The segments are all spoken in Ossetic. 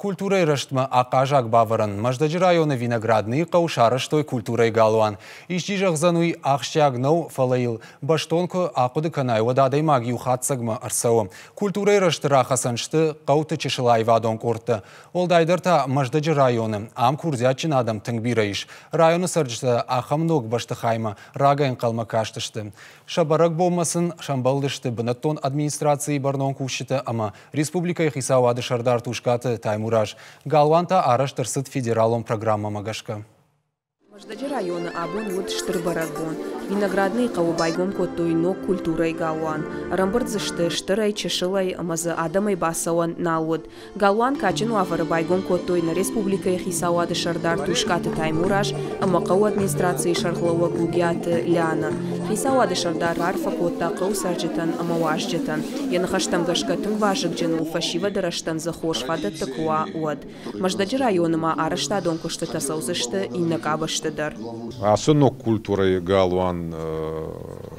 Культурӕйы рӕзтмӕ ахъазаг бавӕрӕн. Мӕздӕджы районы Виноградныйы хъӕу сарӕзтой культурӕйы галуан. Исчи зӕгъдзӕн, уый ахсджиаг нӕу, фӕлӕ йыл бӕстон куы ахъуыды кӕнай, уӕд адӕймаг иу хатдзӕгмӕ ӕрцӕуы. Культурӕйы рӕзты рахӕцӕн сты хъӕуты чысыл аивадон къордтӕ. Уӕлдайдӕр та Мӕздӕджы районы. Ам курдиатджын адӕм тынг бирӕ ис. Районы цӕрджытӕ ахӕм ног бӕстыхаймӕ рагӕй ӕнхъӕлмӕ кастысты. Сӕ бӕрӕгбонмӕ сын сӕмбӕлдысты бынӕттон администрацийы бӕрнон кусджытӕ ӕмӕ Республикӕйы хицауады сӕрдар Тускъаты Таймураз. Галуан та арӕзт ӕрцыд федералон программӕмӕ гӕсгӕ. Мӕздӕджы районы абон уыд стыр бӕрӕгбон. Виноградныйы хъӕуы байгом кодтой ног культурӕйы галуан. Ӕрӕмбырд дзы сты стырӕй, чысылӕй ӕмӕ дзы адӕмӕй бацӕуӕн нал уыд. Галуан кадджын уавӕры байгом кодтой нӕ республикӕйы хицауады сӕрдар Тускъаты Таймураз ӕмӕ хъӕуы администрацийы сӕргълӕууӕг Гугиаты Лиана. Хицауады сӕрдар раарфӕ кодта хъӕуы цӕрджытӕн ӕмӕ уазджытӕн. Йӕ ныхӕстӕм гӕсгӕ тынг вазыгджын у, фӕсивӕды рӕзтӕн дзы хорз фадӕттӕ куы уа, уӕд. Мӕздӕджы районы ма арӕзтадон куыстытӕ цӕудзысты иннӕ къабӕзты дӕр. Ацы ног культурӕйы галуан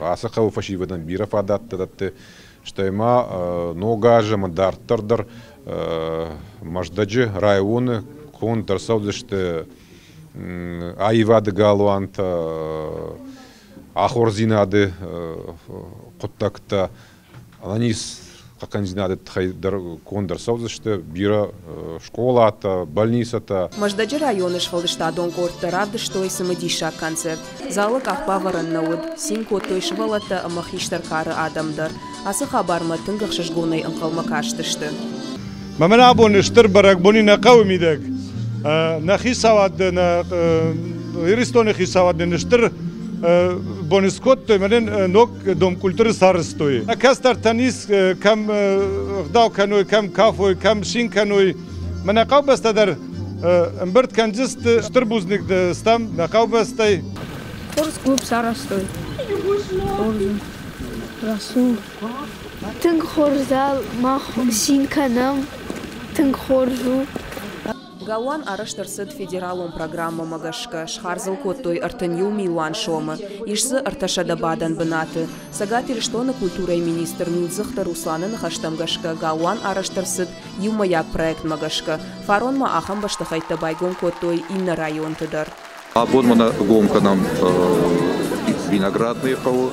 ацы хъӕуы фӕсивӕдӕн бирӕ фадӕттӕ дӕтты. Стӕй ма ног аз ӕмӕ дарддӕр дӕр Мӕздӕджы районы конд ӕрцӕудзысты аивады галуантӕ, ахуырдзинады хъуыддӕгтӕ, ӕнӕниз хъахъхъӕндзинады тыххӕй дӕр конд ӕрцӕудзысты бирӕ скъолатӕ, больницӕтӕ. Мӕздӕджы районы сфӕлдыстадон къордтӕ равдыстой цымыдисаг концерт. Залы къахбавӕрӕн нӕ уыд, цин кодтой сывӕллӕттӕ ӕмӕ хистӕр кары адӕм дӕр. Ацы хабармӕ тынг ӕхсызгонӕй ӕнхъӕлмӕ кастысты. Мӕнӕ абон стыр бӕрӕгбони нӕ хъӕуы мидӕг. Нӕ хицауад, нӕ Иристони хицауад нын стыр бон скодтой, мӕнӕн ног дом культуры сарӕзтой. Кӕстӕртӕн ис кӕм ӕгъдау кӕной, кӕм кафой, кӕм цин кӕной. Мӕнӕ хъӕубӕстӕ дӕр ӕмбырд кӕндзысты. Стыр бузныг стӕм нӕ хъӕубӕстӕй. Хорз клуб сарӕзтой. Хорз рӕсугъд. Тынг хорз зал, мах цин кӕнӕм. Тынг хорз у. Галуан арӕзт ӕрцыд федералон программӕмӕ гӕсгӕ, схардз ыл кодтой 31 милуан сомы. Ис дзы 300 бадӕн бынаты. Цӕгат Ирыстоны культурӕйы министр Милдзыхты Русланы ныхӕстӕм гӕсгӕ галуан арӕзт ӕрцыд иумӕйаг проектмӕ гӕсгӕ. Фарон ма ахӕм бӕстыхӕйттӕ байгом кодтой иннӕ районты дӕр. Абон ма нӕ гом кӕнӕм Виноградныйы хъӕуы.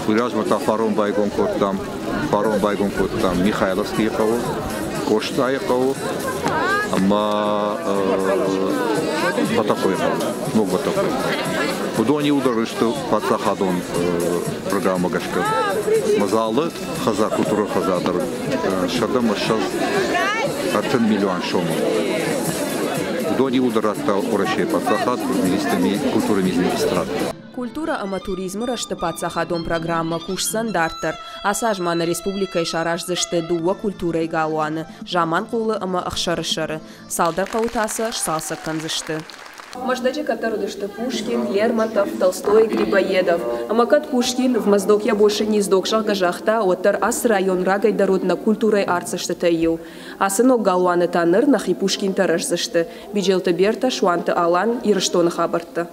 Уый размӕ та фарон байгом кодтам, фарон байгом кодтам Михайловскийы хъӕуы, Къостайы хъӕуы ӕмӕ Бӕтӕхъойы хъӕуы, Ног Бӕтӕхъойы хъӕуы. Уыдон иуылдӕр сты паддзахадон программӕ гӕсгӕ. Мадзалы хӕдзар, культурон хӕдзар дӕр 130 миллион сомы. Уыдон иуылдӕр радта Уӕрӕсейы паддзахад, культурӕйы министрад. Культурӕ ӕмӕ туризмы рӕзты паддзахадон программӕ кусдзӕн дарддӕр. Ацы аз ма нӕ республикӕйы сараздзысты дыууӕ культурӕйы галуаны Заманхъулы ӕмӕ Ӕхсӕрысӕры. Цалдӕр хъӕуы та сӕ сцалцӕг кӕндзысты. Мӕздӕджы кӕддӕр уыдысты Пушкин, Лермонтов, Толстой, Грибоедов. Ӕмӕ кӕд Пушкин в Моздок я больше не сдох, зӕгъгӕ, загъта, уӕддӕр ацы район рагӕй дӕр уыд нӕ культурӕйы артдзӕстытӕй иу. Ацы ног галуаны та ныр нӕхи Пушкинтӕ рӕздзысты. Биджелты Бертӕ, Суанты Алан, Ирыстоны хабӕрттӕ.